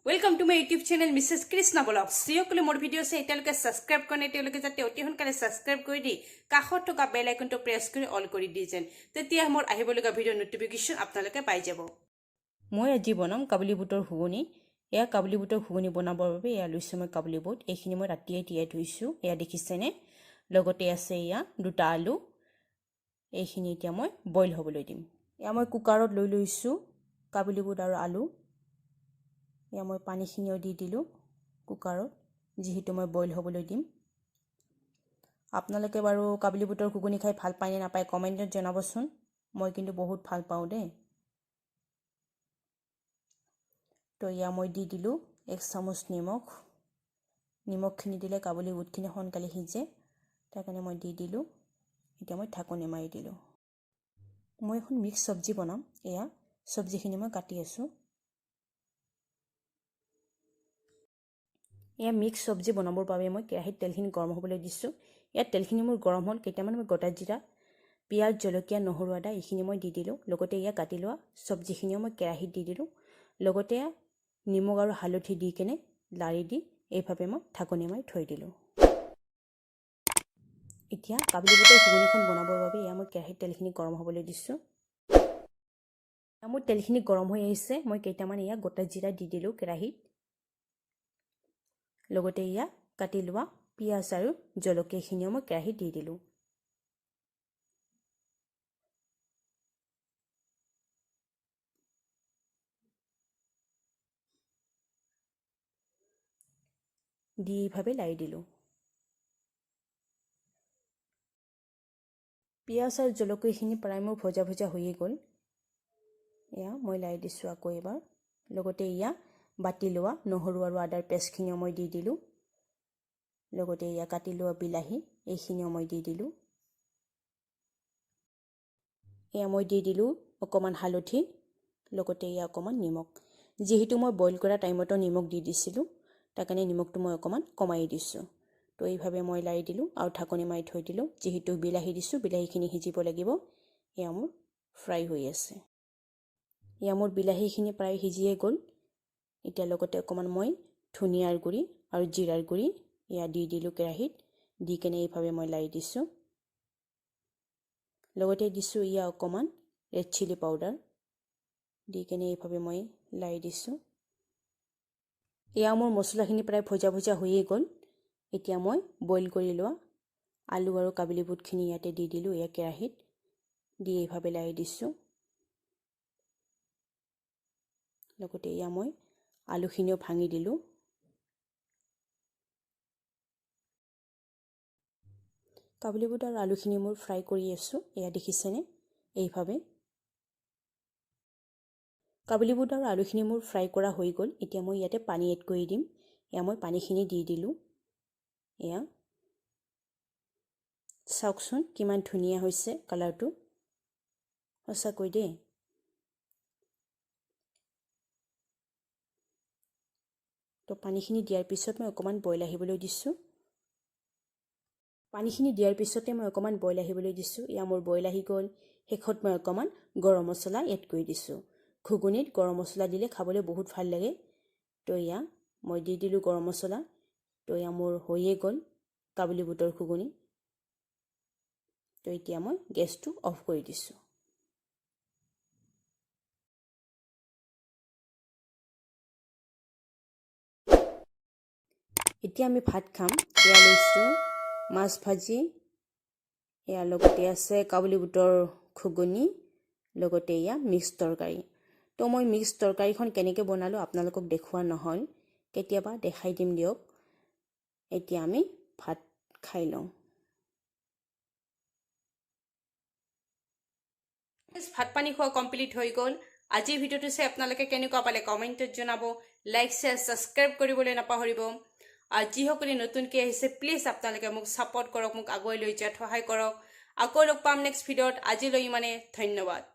Welcome to my YouTube channel, Mrs Krishna Vlog. যিসকলে মোৰ video' চাই এতিয়ালৈকে ছাবস্ক্ৰাইব কৰা নাই, তেওঁলোকে যাতে অতি সোনকালে ছাবস্ক্ৰাইব কৰি দি কাষত থকা বেল আইকনটো প্ৰেছ কৰি অল কৰি দি যেন, তেতিয়া মোৰ আহিবলগীয়া ভিডিঅ' ন'টিফিকেশ্যন আপোনালোকে পাই যাব। মই আজি বনাম কাবুলী বুটৰ ঘুগুনি। এয়া কাবুলী বুটৰ ঘুগুনি বনাবৰ বাবে এয়া লৈছোঁ মই কাবুলী বুট। এইখিনি মই ৰাতিয়ে তিয়াই থৈছোঁ, এয়া দেখিছেনে? লগতে আছে এয়া দুটা আলু। এইখিনি এতিয়া মই বইল হ'বলৈ দিম। এয়া মই কুকাৰত লৈ লৈছোঁ কাবুলী বুট আৰু আলু। এয়া মই পানীখিনিও দি দিলোঁ কুকাৰত, যিহেতু মই বইল হ'বলৈ দিম। আপোনালোকে বাৰু কাবুলী বুটৰ ঘুগুনি খাই ভাল পায় নে নাপায়, কমেণ্টত জনাবচোন। মই কিন্তু বহুত ভাল পাওঁ দেই। তো এয়া মই দি দিলোঁ 1 চামুচ নিমখ। নিমখখিনি দিলে কাবুলী বুটখিনি সোনকালে সিজে, তাৰ কাৰণে মই দি দিলোঁ। এতিয়া মই ঢাকনি মাৰি দিলোঁ। মই এখন মিক্স চব্জি বনাম। এয়া চব্জিখিনি মই কাটি আছোঁ। এয়া মিক্স চব্জি বনাবৰ বাবে মই কেৰাহীত তেলখিনি গৰম হ'বলৈ দিছোঁ। ইয়াত তেলখিনি মোৰ গৰম হ'ল। কেইটামান মই গোটা জিৰা, পিঁয়াজ, জলকীয়া, নহৰু, আদা এইখিনি মই দি দিলোঁ। লগতে এয়া কাটি লোৱা চব্জিখিনিও মই কেৰাহীত দি দিলোঁ। লগতে নিমখ আৰু হালধি দি কেনে লাৰি দি এইভাৱে মই ঢাকনি মাৰি থৈ দিলোঁ। এতিয়া কাবুলী বুটৰ ঘুগুনিখন বনাবৰ বাবে এয়া মই কেৰাহীত তেলখিনি গৰম হ'বলৈ দিছোঁ। মোৰ তেলখিনি গৰম হৈ আহিছে। মই কেইটামান এয়া গোটা জিৰা দি দিলোঁ কেৰাহীত। লগতে এয়া কাটি লোৱা পিঁয়াজ আৰু জলকীয়াখিনিও মই কেৰাহীত দি দিলোঁ। দি এইভাৱে লাৰি দিলোঁ। পিঁয়াজ আৰু জলকীয়াখিনি প্ৰায় মোৰ ভজা ভজা হৈয়ে গ'ল। এয়া মই লাৰি দিছোঁ আকৌ এবাৰ। লগতে এয়া বাতি লোৱা নহৰু আৰু আদাৰ পেষ্টখিনিও মই দি দিলোঁ। লগতে এয়া কাটি লোৱা বিলাহী, এইখিনিও মই দি দিলোঁ। এয়া মই দি দিলোঁ অকণমান হালধি, লগতে এয়া অকণমান নিমখ। যিহেতু মই বইল কৰা টাইমতো নিমখ দি দিছিলোঁ, তাৰ কাৰণে নিমখটো মই অকণমান কমাই দিছোঁ। তো এইভাৱে মই লাৰি দিলোঁ আৰু ঢাকনি মাৰি থৈ দিলোঁ। যিহেতু বিলাহী দিছোঁ, বিলাহীখিনি সিজিব লাগিব। এয়া মোৰ ফ্ৰাই হৈ আছে। এয়া মোৰ বিলাহীখিনি প্ৰায় সিজিয়ে গ'ল। এতিয়া লগতে অকণমান মই ধনিয়াৰ গুড়ি আৰু জিৰাৰ গুড়ি এয়া দি দিলোঁ কেৰাহীত। দি কেনে এইভাৱে মই লাৰি দিছোঁ। লগতে দিছোঁ এয়া অকণমান ৰেড চিলি পাউডাৰ। দি কেনে এইভাৱে মই লাৰি দিছোঁ। এয়া মোৰ মছলাখিনি প্ৰায় ভজা ভজা হৈয়ে গ'ল। এতিয়া মই বইল কৰি লোৱা আলু আৰু কাবুলী বুটখিনি ইয়াতে দি দিলোঁ। এয়া কেৰাহীত দি এইভাৱে লাৰি দিছোঁ। লগতে এয়া মই আলুখিনিও ভাঙি দিলোঁ। কাবুলী বুট আৰু আলুখিনি মোৰ ফ্ৰাই কৰি আছোঁ। এয়া দেখিছেনে? এইভাৱে কাবুলী বুট আৰু আলুখিনি মোৰ ফ্ৰাই কৰা হৈ গ'ল। এতিয়া মই ইয়াতে পানী এড কৰি দিম। এয়া মই পানীখিনি দি দিলোঁ। এয়া চাওকচোন, কিমান ধুনীয়া হৈছে কালাৰটো, সঁচাকৈ দেই। তো পানীখিনি দিয়াৰ পিছত মই অকণমান বইল আহিবলৈ দিছোঁ। পানীখিনি দিয়াৰ পিছতে মই অকণমান বইল আহিবলৈ দিছোঁ। এয়া মোৰ বইল আহি গ'ল। শেষত মই অকণমান গৰম মছলা এড কৰি দিছোঁ। ঘুগুনিত গৰম মছলা দিলে খাবলৈ বহুত ভাল লাগে। তো এয়া মই দি দিলোঁ গৰম মছলা। তো এয়া মোৰ হৈয়ে গ'ল কাবুলী বুটৰ ঘুগুনি। তো এতিয়া মই গেছটো অফ কৰি দিছোঁ। এতিয়া আমি ভাত খাম। এয়া লৈছোঁ মাছ ভাজি, ইয়াৰ লগতে আছে কাবুলী বুটৰ ঘুগুনি, লগতে এয়া মিক্স তৰকাৰী। তো মই মিক্স তৰকাৰীখন কেনেকৈ বনালোঁ আপোনালোকক দেখুওৱা নহ'ল, কেতিয়াবা দেখাই দিম দিয়ক। এতিয়া আমি ভাত খাই লওঁ। ভাত পানী খোৱা কমপ্লিট হৈ গ'ল। আজিৰ ভিডিঅ'টো চাই আপোনালোকে কেনেকুৱা পালে, কমেণ্টত জনাব। লাইক, শ্বেয়াৰ, ছাবস্ক্ৰাইব কৰিবলৈ নাপাহৰিব। আৰু যিসকলে নতুনকৈ আহিছে, প্লিজ আপোনালোকে মোক ছাপৰ্ট কৰক, মোক আগুৱাই লৈ যোৱাত সহায় কৰক। আকৌ লগ পাম নেক্সট ভিডিঅ'ত। আজিলৈ ইমানে, ধন্যবাদ।